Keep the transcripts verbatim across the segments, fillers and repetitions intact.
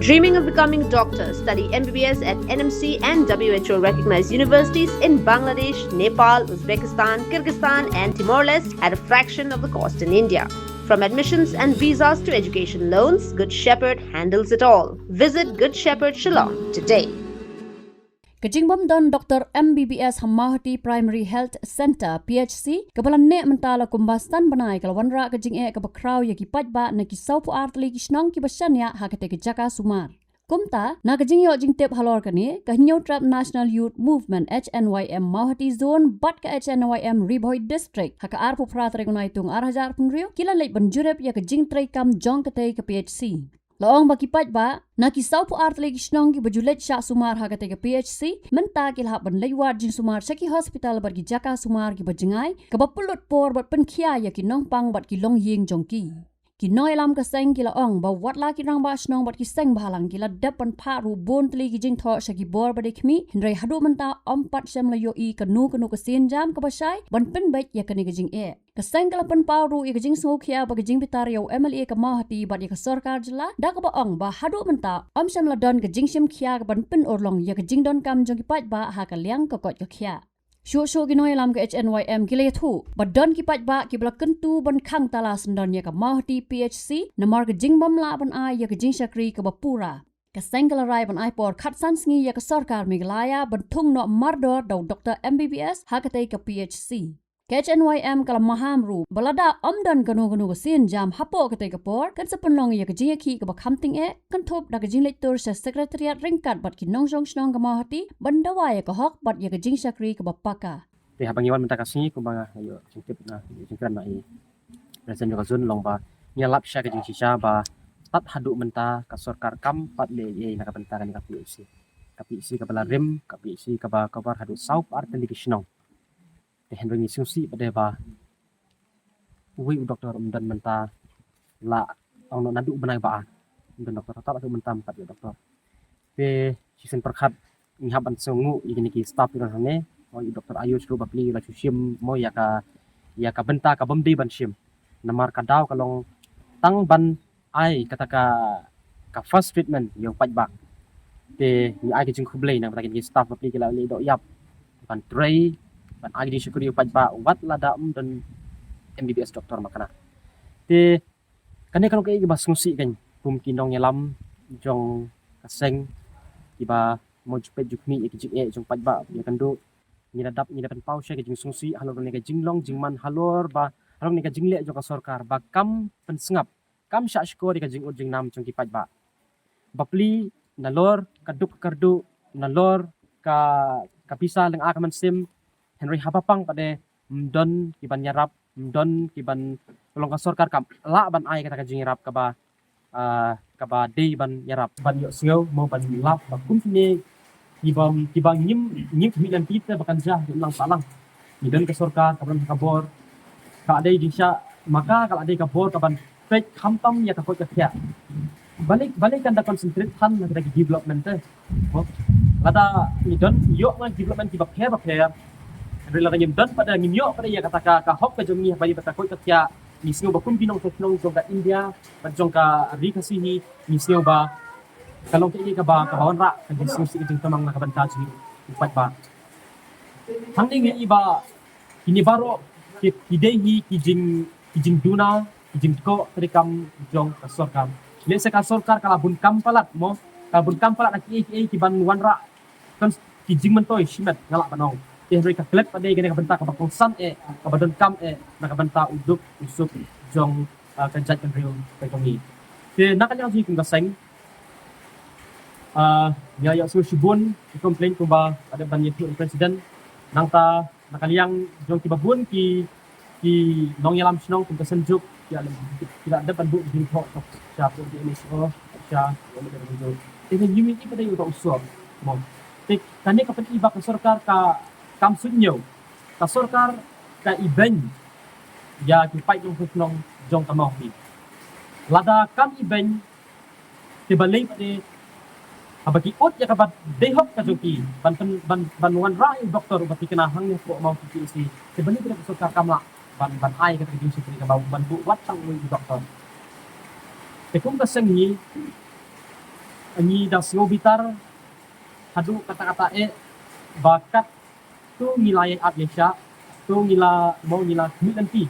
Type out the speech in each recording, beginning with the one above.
Dreaming of becoming a doctor? Study M B B S at N M C and W H O recognized universities in Bangladesh, Nepal, Uzbekistan, Kyrgyzstan, and Timor Leste at a fraction of the cost in India. From admissions and visas to education loans, Good Shepherd handles it all. Visit Good Shepherd Shillong today. Ka jingbym don doktor M B B S ha Mawhati Primary Health Centre, P H C, kaba la neh mynta la kumba san bnai, ka la wanrah ka jingeh kaba khraw ïa ki paidbah na ki sawphew ar tylli ki shnong kiba shaniah ha katei ka jaka sumar. Kumta, na ka jingïoh jingtip halor kane, ka Hynñiewtrep National Youth Movement, H N Y M Mawhati Zone bad ka H N Y M Ri Bhoi District, ha ka arphew phra tarik u Naitung ar hajar arphew hynriew, ki la leit ban jurip ïa ka jingtreikam jong katei ka P H C. La ong ba ki paidbah na ki sawphew ar tylli ki shnong kiba ju leit shah sumar ha katei ka P H C, mynta ki la hap ban leit wad jingsumar sha ki hospital bad ki jaka sumar kiba jngai, kaba pynlut por bad pynkhia ïa ki nongpang bad ki longïing jong ki. Ki nongïalam ka seng ki la ong ba watla ki rangbah shnong bad ki seng bhalang ki la dep ban phah ruh bun tylli ki jingthoh sha ki bor ba dei khmih, hynrei haduh mynta ym pat shym la ïohi kano kano ka sienjam kaba shai ban pynbeit ïa kane ka jingeh. Ka seng ka la pynpaw ruh ïa ka jingsngewkhia bad ka jingbitar ïa u M L A ka Mawhati bad ïa ka sorkar jylla, da kaba ong ba haduh mynta ym shym la don ka jingshim khia kaban pynurlong ïa ka jingdonkam jong ki paidbah ha ka liang ka koit ka khiah. Shuh shuh ki nongïalam ka H N Y M ki la ïathuh ba don ki paidbah kiba la kyntu ban khang tala syndon ïa ka Mawhati P H C namar ka jingbym lah ban ai ïa ka jingshakri kaba pura. Ka seng ka la rai ban ai por khatsan sngi ïa ka sorkar Meghalaya ban thung noh mardor da u doktor M B B S ha katei ka P H C. Ka H N Y M ka la maham ruh ba lada ym don kano kano ka sienjam hapoh katei ka por, kan sa pynlong ïa ka jingïakhih kaba kham tyngeh, kynthup da ka jingleit tur sha Secretariat ryngkat bad ki nongshong shnong ka Mawhati ban dawa ïa ka hok bad ïa ka jingshakri kaba paka. Te haba ngi wan mynta ka sngi kumba nga ïoh jingtip na, ïoh jingkren na i President jong ka zone, long ba ngi la lap sha ka jingshisha ba tad haduh mynta ka sorkar kam pat leh ei ei na ka bynta kane ka P H C. Ka P H C kaba la rim, ka P H C kaba cover haduh sawphew ar tylli ki shnong. Te hynrei ngi sngewsih pat de ba uwei u doktor um don mynta, la ong noh naduh u bnai ba ar um don doktor, tad haduh mynta ym pat ïoh doktor. Te shisien pyrkhat ngi hap ban sngewnguh ïa kine ki staff ki don hangne, mo, ïa u Doktor Ayush ruh bapli la shu shim, mo, ïa ka, ïa ka bynta ka bym dei ban shim. Namar ka daw ka long tang ban ai kata ka, ka first treatment ïa u paidbah. Te ngi ai ka jingkhublei na ka bynta kine ki staff bapli ki la leh doh ïap ban trei, ban ai ka jingshakri ïa u paidbah wat lada ym don M B B S doktor ma kane. Te kane ka long kaei kaba sngewsih kein, kum ki nongïalam jong ka seng kiba mo ju peit ju khmih ïa ki jingeh jong paidbah ïakynduh. Ngi la dap, ngi la pynpaw sha ka jingsngewsih halor kane ka jinglong jingman halor ba, halor kane ka jingleh jong ka sorkar ba kam pynsngap, kam shah shkor ïa ka jingud jingnam jong ki paidbah. Bapli nalor ka duk ka kyrduh, nalor ka, ka pisa lynga ka mynsiem, hynrei haba pang pat de ym don kiban ïarap, ym don kiban, ka long ka sorkar kam lah ban ai kata ka jingïarap kaba, ah, kaba dei ban ïarap. Ban ïohsngew, mo, ban lap ba kum kine kiba, kiba ngim, ngim khmih lynti te ba kan jia ha ki imlang paidlang. Ngi don ka sorkar kaba don ka bor, ka la dei jingshah ma ka, ka la dei ka bor kaban peit khamtam ïa ka koit ka khiah. Balei, balei kan da concentrate than na kita ki development te? Mo, lada ngi don ïoh nga development kiba pher ba pher, hynrei lada ngim don pat de, ngim ïoh pat de ïa kata ka, ka hok ka jong ngi ha kaba ïadei bad ka koit ka khiah, ngi sngew ba kum ki nongshong shnong jong ka India bad jong ka ri Khasi hi, ngi sngew ba ka long kaei kaba, kaba wanrah ka jingsngewsih ka jingtymmen na ka bynta jong ngi u paidbah. Hangne ngi i ba kine baroh ki, ki dei hi ki jing, ki jingduna, ki jingthoh treikam jong ka sorkar. Lehse ka sorkar ka la bun kam palat, mo, ka la bun kam palat na kiei kiei kiban wanrah, kan, ki jingmyntoi shimet nga lah ban ong. Te hynrei ka klet pat de kane ka bynta kaba kongsan eh, kaba donkam eh na ka bynta u duk u suk jong, ah, ka jaitbynriew ka jong ngi. Te na ka liang jong ngi kum ka seng, ah, ngi ïohsngew shibun ki complain kumba la dep ban ïathuh u President. Nangta na ka liang jong kiba bun ki, ki nongïalam shnong kum ka Synjuk, ki la, ki la dep ban buh ki jingthoh sha, sha P D M H O, sha, te ngi mih pat de ïa uta u sor, mo. Te kane ka pyni ba ka sorkar ka, kam suidñiew. Ka sorkar ka ibeiñ ïa ki paidnong shnong jong ka Mawhati. Lada kam ibeiñ, te balei pat de haba ki ud ïa kaba dei hok ka jong ki ban pyn, ban, ban wanrah ïa u doktor uba thikna hangne hapoh Mawhati P H C, te balei pat de ka sorkar kam lah ban, ban ai kata ka jingshakri kaba ban buh wat tang uwei u doktor? Te kum ka seng ngi, Ngi da sngew bitar haduh katta katta eh ba kat to ngi la ïa ap ïa shah, to ngi la mo ngi la khmih lynti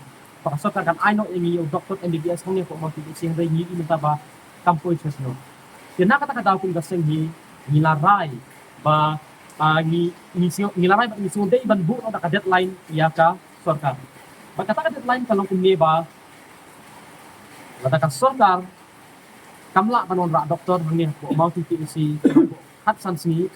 ba ka sorkar kan ai noh ïa ngi ïa u doktor M B B S hangne hapoh Mawthaw P H C, hynrei ngi i mynta ba kam poi shuh shuh. Te na kata ka daw kum ka seng hi ngi la rai ba, ah, ngi ngi sngew ngi la rai ba ngi sngew dei ban buh noh da ka deadline ïa ka sorkar. Ba kata ka deadline ka long kumne ba lada ka sorkar kam lah ban wanrah doktor hangne hapoh Mawthaw P H C khatsan sngi,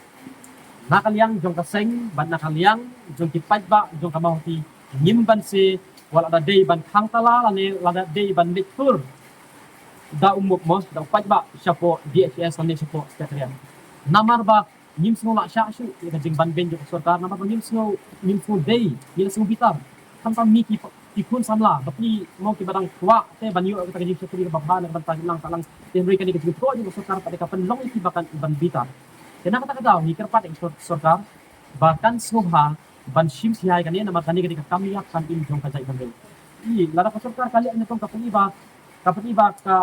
na ka liang jong ka seng bad na ka liang jong ki paidbah jong ka Mawthaw ngim banse wat la da dei ban khang tala lane la da dei ban leit tur da u mup mo da u paidbah shapoh D H S lane shapoh Secretariat. Namar ba ngim sngew lah shah shuh ïa ka jingbanbeiñ jong ka sorkar, namar ba ngim sngew, ngim sngew dei, ngi la sngew bitar. Khamtam ngi ki, ki khun samla bapli mo kiba dang kwah te ban ïoh kata ka jingshakri kaba bha na ka bynta ki nang ka lang. Te hynrei kane ka jingthoh jong ka sorkar pat ka pynlong ïa ki ba kan ban bitar. Te na kata ka daw ngi kyrpad ïa ka sor-, sorkar ba kan sngewbha ban shim shiai kane, namar kane ka dei ka kam ïap kam im jong ka jaitbynriew. I lada ka sorkar ka leh nyngkong ka pyni ba, ka pyni ba ka,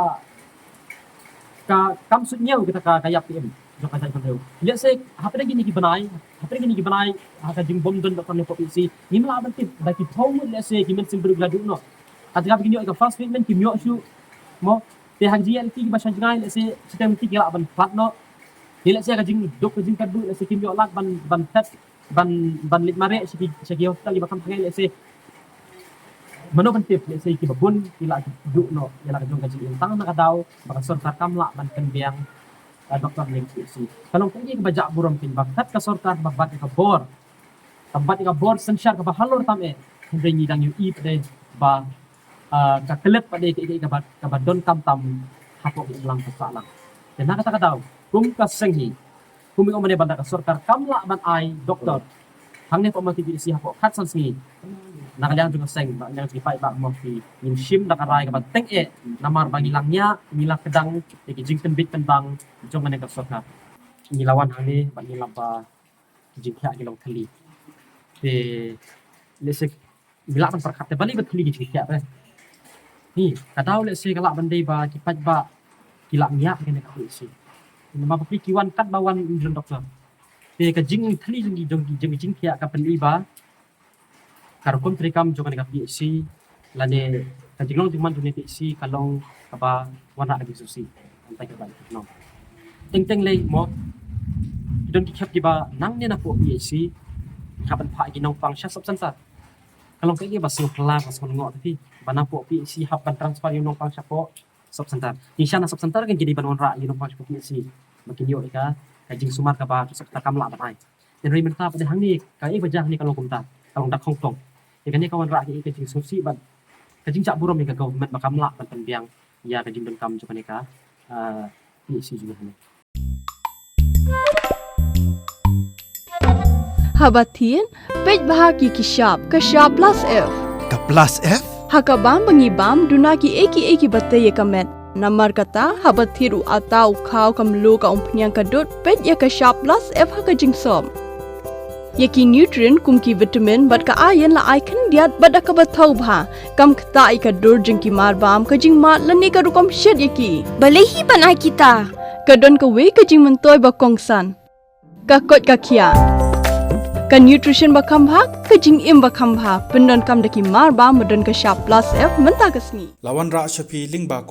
ka kam suidñiew kita ka, ka ïap ka im jong ka jaitbynriew. Let's say hapdeng kine ki bnai, hapdeng kine ki bnai ha ka jingbym don doktor hapoh P H C, ngim lah ban tip da ki phew ngut, let's say ki mynsiem briew ki la duh noh. Kata ka ba kin ïoh ïa ka first treatment kim ïoh shuh mo. Te ha ka jingïaid lynti kiba shah jngai, let's say shiteng lynti ki lah ban khlad noh. Te let's say ka jingduk ka jingkyrduh, let's say kim ïoh lad ban, ban phet, ban, ban leit mareh sha ki, sha ki hospital kiba kham thymmai, let's say. Mano ban tip, let's say kiba bun ki lah duh noh ïa la ka jong ka jingim tang na ka daw ba ka sorkar kam lah ban pynbiang, ah, doktor hangne hapoh P H C. Ka long kaei kaba jah burom kein ba kat ka sorkar ba bat ïa ka bor, ka bat ïa ka bor synshar kaba halor tam eh, hynrei ngi dang ïohi pat de ba, ah, ka klet pat de kaei kaei kaba, kaba donkam tam hapoh ka imlang ka sahlang. Te na kata ka daw kum ka seng hi, kum ïa u mane ban da ka sorkar kam lah ban ai doktor hangne hapoh Mawthaw P H C hapoh khatsan sngi. Na ka liang jong ka seng bad na ka liang jong ki paidbah Mawthaw ngin shim da ka rai kaba teng eh, namar ba ngi la ngiah, ngi la kdang ïa ki jingpynbit pynbang jong kane ka sorkar. Ngi la wan hangne bad ngi la ba ki jingkhiah ki long thylli. Te let's say ngi lah ban pyrkhat te balei ba thylli ki jingkhiah te. Hi, ka daw let's say ka lah ban dei ba ki paidbah ki la ngiah ïa kane ka P H C. Namar ba ki wan katba wan ym don doktor. Te ka jingthylli jong ki, jong ki, jong ki jingkhiah ka pyni ba ka rukom treikam jong kane ka P H C lane ka jinglong jingman jong kane ka P H C ka long kaba wanrah ka jingsngewsih. Teng teng lei mo, ki don ki khep kiba nangne napoh P H C hap ban phah ïa ki nongpang sha sub center. Ka long kaei kaba sngewphylla, kaba sngewlyngngoh te phi, ba napoh P H C hap ban transfer ïa u nongpang shapoh sub center. Ngi sha na sub center kan ki dei ban wanrah ïa u nongpang shapoh P H C ba kin ïoh ïa ka, ka jingsumar kaba ka sub center kam lah ban ai. Hynrei mynta pat de hangne kaei ba jia hangne ka long kumta, ka long da khongtong. Ïa kane ka wanrah ïa ka jingsngewsih bad ka jingjah burom ïa ka government ba kam lah ban pynbiang ïa ka jingdonkam jong kane ka, ah, P H C jong ngi hangne. Haba thied, peit bha ki ki shap, ka shap plus F. Ka plus F? Ha ka bam ba ngi bam, duna kiei kiei kiba tei ïa ka met. Namar kata, haba thied u atta u khaw ka mluh ka umphniang ka dud, peit ïa ka shap plus F ha ka jingsop. Ïa ki nutrient kum ki vitamin bad ka iron la ai khyndiat bad da kaba thaw bha. Kam ktah ïa ka dur jong ki mar bam, ka jingmad lane ka rukom shet ïa ki. Balei hi ban ai kita? Ka don kawei ka jingmyntoi ba kongsan. Ka koit ka khiah. Ka nutrition ba kham bha, ka jingim ba kham bha. Pyndonkam da ki mar bam ba don ka shap plus F mynta ka sngi. La wanrah sha phi lyngba ka